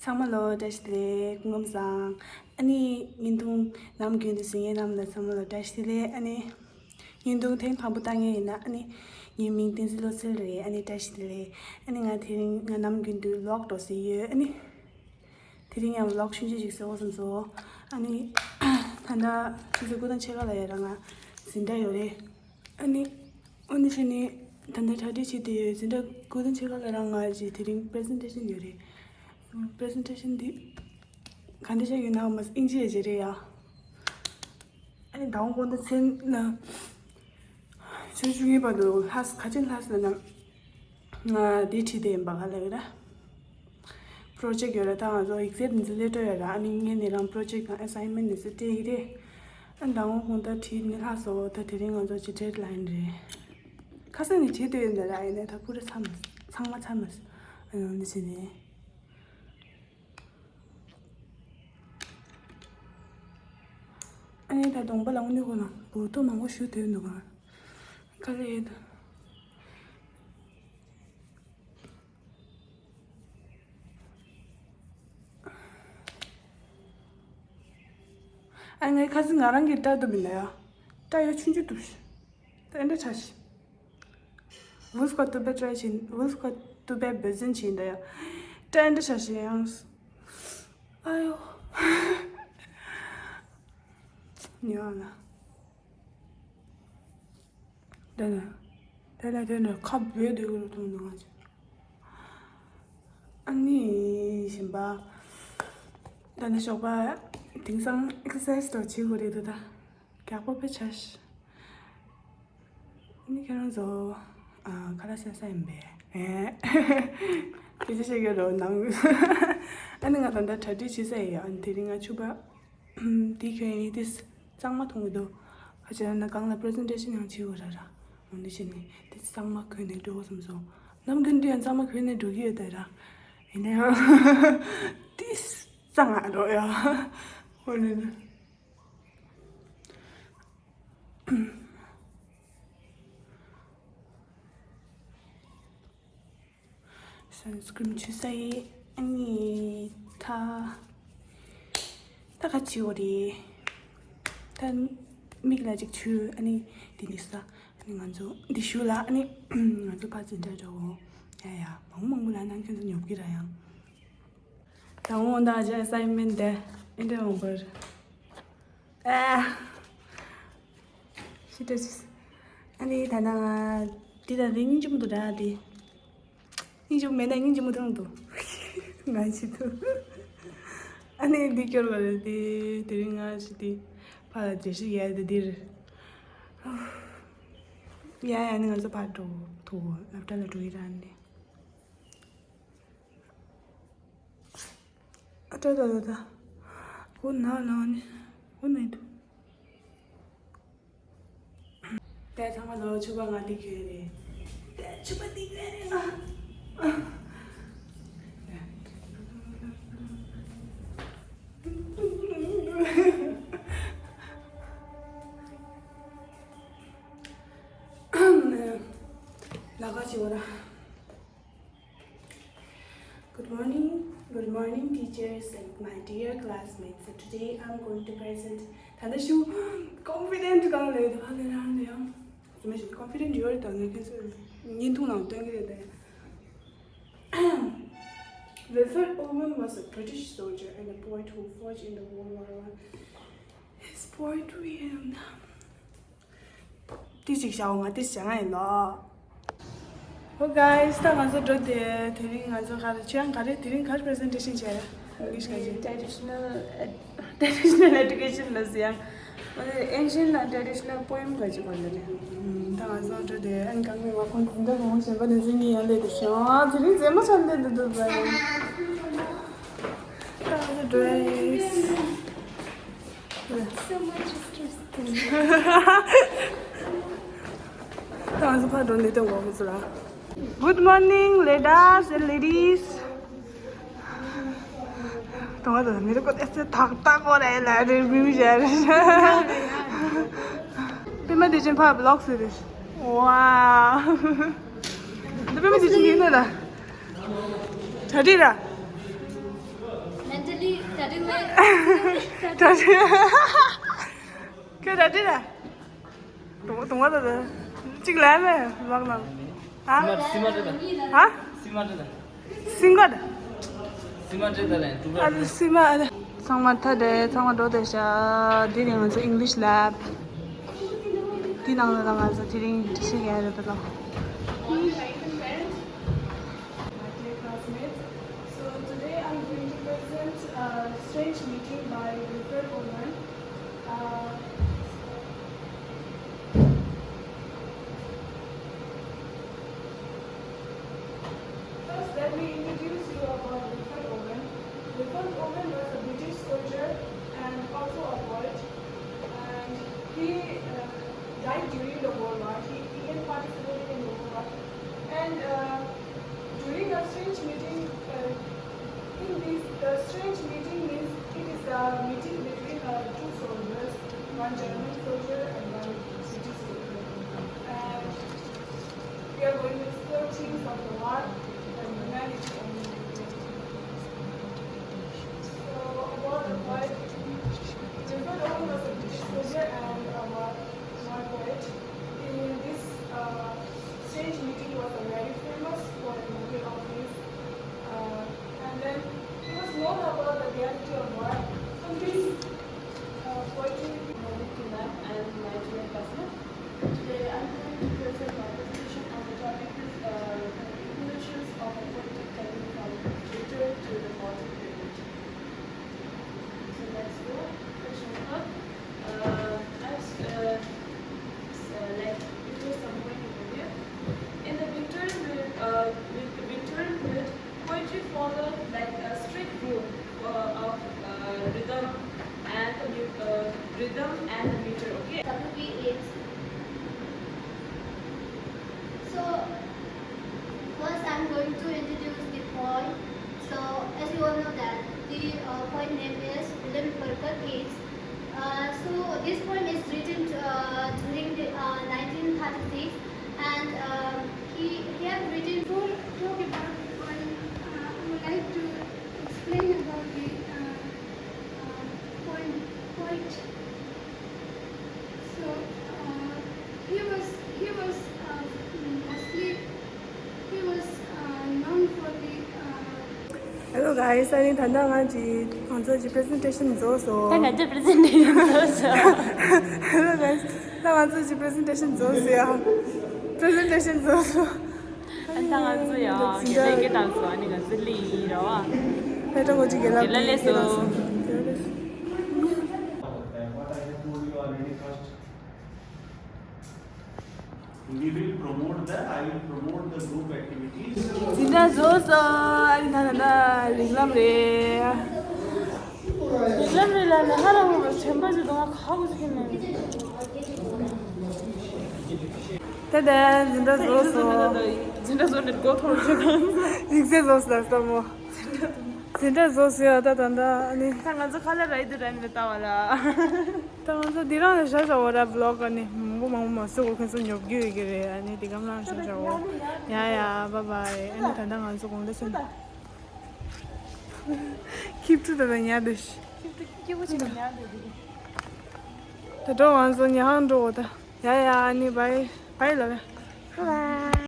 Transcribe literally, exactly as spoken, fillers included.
ཚང་མ་ལ་བཀྲ་ཤིས་བདེ་ལེགས། སྐུ་ཁམས་བཟང་། ཨ་ནི་བརྙན་ཐུང་ནམ་རྒྱུན་དུ་གཟིགས་མཁན་རྣམས་ལ་ཚང་མ་ལ་བཀྲ་ཤིས་བདེ་ལེགས། ཨ་ནི་བརྙན་ཐུང་ཐེངས་དང་པོ་ལྟ་མཁན་ཡིན་ན། ཨ་ནི་ངའི་མིང་བསྟན་འཛིན་བློ་གསལ་རེད། ཨ་ནི་བཀྲ་ཤིས་བདེ་ལེགས། ཨ་ནི་ང་དེ་རིང་ང་ནམ་རྒྱུན་དུ་ལོག་འགྲོ་ཟེར་ཡོད། ཨ་ནི་དེ་རིང་ཡང་ལོག་ཆུང་ཆུང་ཞིག་བཟོ་དགོས་བསམ་སོང་། ཨ་ནི་ད་ལྟ་ཆུ་ཚོད་དགུ་དང་ཕྱེད་ཀ་ལ་ཡ་རང་ང་འཛིན་གྲྭ་ཡོད་རེད། ཨ་ནི་ཨ་ནི་ཕྱི་ནས་ད་ལྟ་གྲ་སྒྲིག་བྱེད་དུ་ཡོད། འཛིན་གྲྭ་དགུ་དང་ཕྱེད་ཀ་ལ་རང་ང་ཅིག་དེ་རིང་པི་རི་སེན་ཊེ་ཤན་ཡོད་རེད། པི་རི་སེན་ཊེ་ཤན་འདི་ག་འདྲ་ཆགས་ཡོད་ན་མ་ཨིན་ཇི་ཡི་རེད་ཡ། ཨ་ནི་ཟླ་བ་དགོང་དག་མཚན་ལ་ཆུ་ཚོད་བཅུ་གཉིས་བར་དུ་ལྷག་ཁ་ཆེམས་ལྷག་ཟེར་ན་ང་འདི་བྲིས་ཏེ་ཡིན་པ་ག་ལ་ཡོད་ར། པྲོ་ཇེག་ཡོད་ར། ད་ང་ཚོ་ཨེག་ཛེམ་འདི་ཚོ་སླེབས་འགྲོ་ཡོད་ར། ཨ་ནི་ངས་ནི་རང་པྲོ་ཇེག་དང་ཨེ་སའིན་མེན་ཊི་འདི་ཚོ་སྤྲད་ཀྱི་རེད། ཨ་ནི་ཟླ་བ་དགོང་དག་བྲིས་ནི་ལྷག་སོང་། ད་དེ་རིང་ང་ཚོ་ཅིག་ཌེཌ་ལའིན་རེད། ཁ་སང་ནས་བྲིས་འདོད་ཡོད་འདི་ར། ཡིན་ནའི་ད་པུ་ར་ཚར་མ་ཚང་མ་ཚར་མ་སོང་། ཨ་ནི་འདི་བྱས་ནས། ཨ་ནི་ད་གདོང་པ་ལ་དངོས་གནས་ཁོ་ན་འུར་རྡོ་མང་པོ་ཞུ་འདོད་འདུག་ག་ག་ལེ་ཡོད། ཨ་ངའི་ཁ་སང་ང་རང་གི་སྐྲ་དུ་མིན་ལ་ཡ། སྐྲ་ཡོ་ཆུང་ཆུང་དུ་ཤི། ད་ཨེ་འདྲ་ཆགས་ཤི། We've got to be try ཆེན། We've got to be busy ཆེན་ད་ཡ། ད་ཨེ་འདྲ་ཆགས་ཤི་ཡང་། ཨ་ཡོ། ཉོ་ཨ་ལ། དེ་ནས་དེ་ནས་དེ་ནས་ཁ་བོད་སྡོད་དགོས་རུ་ཐུག་འདུག་ང་ཚོ། ཨ་ནི་གཞན་པ། ད་ནི་ཞོགས་པ་དེང་སང་ཨེག་སར་སའི་སི་དང་བྱེད་དགོས་རེད་འདུག་ད། རྒྱགས་པ་དཔེ་བྱ་ཤི། ཨ་ནི་ཁྱེད་རང་ཚོ་ཨ་ཁ་ལག་ཟ་ས་ཡིན་པས། ཨེ། སྐད་ཆ་བཤད་ཀྱི་རོ་ནང་། ཨ་ནི་ང་ད་ལྟ་གྲ་སྒྲིག་བྱེད་ས་ཡིན། ཨ་ནི་དེ་རིང་ང་ཕྱུ་པ། དེ་ཁྱོད་ཡིན་དེ་གཙང་མ་མཐོང་གི་འདུག་ཁ་ཆེ་ན་གང་ལ་པི་རི་སེན་ཊེ་ཤན་ཡང་བྱེད་དགོས་ར་ར། འོ་འདི་བྱས་ནས་དེ་གཙང་མ་གོན་ནས་འགྲོ་བསམ་སོང་། ནམ་རྒྱུན་དུ་ཡང་གཙང་མ་གོན་ནས་འགྲོ་གི་ཡོད་དེ་ར། ཡིན་ན་ཡང་དེ་གཙང་མ་འགྲོ་ཡ། འོ་ནི་ནི། སན་སི་ཀྲིན་བྱུགས་ས་ཡིན། ཨ་ནི་ད་ད་ག་བྱེད་འོ་རེད། ད་མིག་ལ་ཅིག་བྱུགས། ཨ་ནི་འདི་ནི་ས། ཨ་ནི་ང་ཚོ་འདི་བཞུགས་ལ། ཨ་ནི་ང་ཚོ་ཕར་འཛིན་གྲྭ་འགྲོ་འོ། ཡ་ཡ། མང་མང་པོ་ལ་ནང་ཁྱོད་ཚོ་ཉོབ་ཀྱི་ར་ཡང་། དང་པོ་ད་ཅི་ཨ་སའིན་མེན་ཊི་དེ་ཨེ་འདྲ་མང་པོ་རེད། ཨ། ཤི་ཏྲ་ཤི། ཨ་ནི་ད་ནང་འདི་དང་འདི་སྙིང་རྗེ་མོ་འདུག་ར་འདི། སྙིང་རྗེ་མོ་མེད་ན་སྙིང་རྗེ་མོ་མཐོང་འདུག་ང་ཤི་ཐུབ། ཨ་ནི་འདི་སྐྱོར་བ་རེད་དེ། དེ་རིང་ང་ཤི་དེ་ཕ་ལ་རྗེས་ཤི་ཡ་དེ་འདིར། ཡ་ཡ་ནི་ང་ཚོ་ཕར་འགྲོ་ཐུག་སློབ་གྲྭ་ལ་འགྲོ་ཡི་ར་ནི། ཨ་ཏྲ་ཏྲ་ཏྲ་ཏྲ། ཁོ་ན་ལ་ནི་ཁོ་ནི་འདུག་དེ་ཚང་མ་ལོ་ཕྱུ་པ་ང་འདི་གྱོན་རེད། དེ་ཕྱུ་པ་འདི་གྱོན་རེད་ང་། ལ་ཁ་ཆེ་བ་ར། Good morning, good morning, teachers and my dear classmates. So today I'm going to present. ད་ལྟ་ཞུ་ཀོན་ཕི་ཌེན་ཊི་གང་ལས་དེ་ཧ་ལས་རང་ལས་ཡང་། ཙི་མ་ཞིག་ཀོན་ཕི་ཌེན་ཊི་ཡོད་རེད། ད་ངས་ཁྱེད་ཚོ་བརྙན་ཐུང་ནང་སྟོན་གི་རེད་དེ། Wilfred Owen was a British soldier and a poet who fought in the World War One. His poetry and དེ་ཅིག་བྱའོ། ང་དེ་བྱ་ང་ཡིན་ལོ། Oh guys, ད་ང་ཚོ་འགྲོ་དེ། དེ་རིང་ང་ཚོ་ག་རེ་ཆོས་ཡང་ག་རེ་དེ་རིང་ག་རེ་པི་རི་སེན་ཊེ་ཤན་བྱས་ཡ། English ག་རེ། Traditional, traditional education ལ་ཟེར་ཡང་། Ancient ལ་traditional poem ག་ཅིག་གོ་ལ་ནས། ད་ང་ཚོ་འགྲོ་དེ། ཨན་གང་མི་ང་ཁོང་འཛིན་གྲྭ་གོང་གཞན་པ་ནས་འཛིན་གྱི་ཡང་ལས་དེ་ཤོང་། དེ་རིང་རྫས་མ་ཆགས་འདི་འདུག་འདུག་པ་ཡིན། ད་ང་ཚོ་འགྲོ་ཡ་ཡིན། So much stress. ད་ང་ཚོ་ཕར་འགྲོ་འདི་སྟོན་གོ་གི་ཚོ་ལ། Good morning, leaders and ladies. ད་ང་ཚོ་མི་རེ་ཀོ་ཏེ་སེ་ཐག་ཐག་གོ་རེ་ལ་རེ་མི་མི་ཞེ་རེ། པད་མ་བདེ་ཆེན་ཕར་བི་ལོག་ཟེར་རེ། Wow. འདི་པད་མ་བདེ་ཆེན་ཡིན་ནོ་ལ། གྲ་སྒྲིག་ར། གྲ་སྒྲིག་ཁྱོད་གྲ་སྒྲིག་ར། དུང་དུང་བ་ད་ད། གཅིག་ལས་མེད་ལག་ནང་། ཨ། སི་མ་སི་མ་སི་མ་སི་མ་ད། སིང་ག་ད། སི་མ་ཏྲེ་ད་ལན་ཏུ་ཨ་ལ་སི་མ་ཨ་ལ། ཚང་མ་ཐ་དེ་ཚང་མ་འགྲོ་དེ་ཤ། འདི་ནི་ང་ཚོ་English lab། འདི་ནང་ལ་ང་ཚོ་དེ་རིང་འདྲི་ཤེས་ཡ་རེད་ད་ལོ། My dear classmates, so today I'm going to present a strange meeting by Wilfred Owen. Uh, First, let me introduce you about Wilfred Owen. Wilfred Owen was a British soldier and also a poet, and he uh, died during the World War. He, he had participated in the World War. And uh, during a strange meeting, uh, in this, the strange meeting means it is a meeting between uh, two soldiers, one German soldier and one British soldier. And we are going to explore themes of the war and humanity and humanity. So, about the poet, Wilfred Owen was a British soldier and a war, war poet. In this uh, strange meeting was a very famous poet in the of his, uh, and then he was known about the reality of war. So this uh, poetry. Malik Kinan and my dear classmate. Today I'm going to present my presentation on the topic is uh, evolutions of a poetic technique from literature to the modern period. So let's go. Question one. Uh, I've, uh, s- uh, like, it was some point over here. In the Victorian period, uh, with the Victorian period, poetry followed like a strict rule uh, of uh, rhythm and the mu- uh, rhythm and the meter. Okay. W B eight. So, first I'm going to introduce the poem. So, as you all know that the uh, poet name is William Burke Yeats. Uh, so, this poem is written uh, during the uh, nineteen thirty-six, and uh, he, he had written. Before talk about the poem, uh, I would like to explain about the uh, uh, poem, poet. So, uh, he was, he was uh, mostly, he was uh, known for the uh, Hello guys, ཨ་ནི་ད་ལྟ་ང་ཅི་ང་ཚོ་ཅི་presentation་རྫོགས་སོང་། ད་ང་ཚོ་presentation་རྫོགས་སོང་། Hello guys, ད་ང་ཚོ་ཅི་presentation་རྫོགས་སོང་ཡ། Presentation་རྫོགས་སོང་། ཨ་ད་ང་ཚོ་ཡ་དགེ་ལས་སྐད་བཏང་སོང་། ཨ་ནི་ང་ཚོ་ལི་ཡི་ར་བ། ཕེ་ཏྲ་གོ་ཅི་དགེ་ལགས་དགེ་ལགས་ལས་སོང་། What I have told you already first. We will promote the, I will promote the group activities. འཛིན་གྲྭ་རྫོགས་སོང་། ཨ་ནི་ད་ད་ད་རིགས་ལམ་རེད། རིགས་ལམ་རེད་ལ་ནི་ཧ་ར་ཧུ་ར་ཆེན་པོ་ཞིག་དང་ཁ་ཁུ་ཞིག་ནས། ད་ད་འཛིན་གྲྭ་རྫོགས་སོང་། འཛིན་གྲྭ་རྫོགས་ནས་སྒོ་ཐོར་ཞིག་དང་། ཡིག་ཚད་རྫོགས་སོང་ད་ལྟ་མོ། འཛིན་གྲྭ་རྫོགས་སོང་ཡ། ད་ད་ད་ཨ་ནི། ད་ང་ཚོ་ཁ་ལ་ར་ཡི་དུ་ར་ནི་ལྟ་བ་ལ། ད་ང་ཚོ་འདི་རང་ལ་བཞག་བཞག་འོ་ར་vlog་ག་ནི་མང་པོ་མང་པོ་མ་བཟོ་གོ་ཁྱོད་ཚོ་ཉོབ་རྒྱུ་ཡོད་ཀྱི་རེད། ཨ་ནི་འདི་གམ་རང་བཞག་བཞག་འོ། ཡ་ཡ་bye bye། ཨ་ནི་ད་ལྟ་ང་ཚོ་དགོང་དག་སོང་། ཁྱིབ་ཏུ་ད་ད་ཉལ་འདུག་ཁྱིབ་ཏུ་སྐྱིད་པོ་ཅིག་ཉལ་འདུག་ད་འགྲོ་ང་ཚོ་ཉལ་ཁང་འགྲོ་འོ་ད། ཡ་ཡ་ཨ་ནི་bye bye་ལབ་ཡ། Bye bye།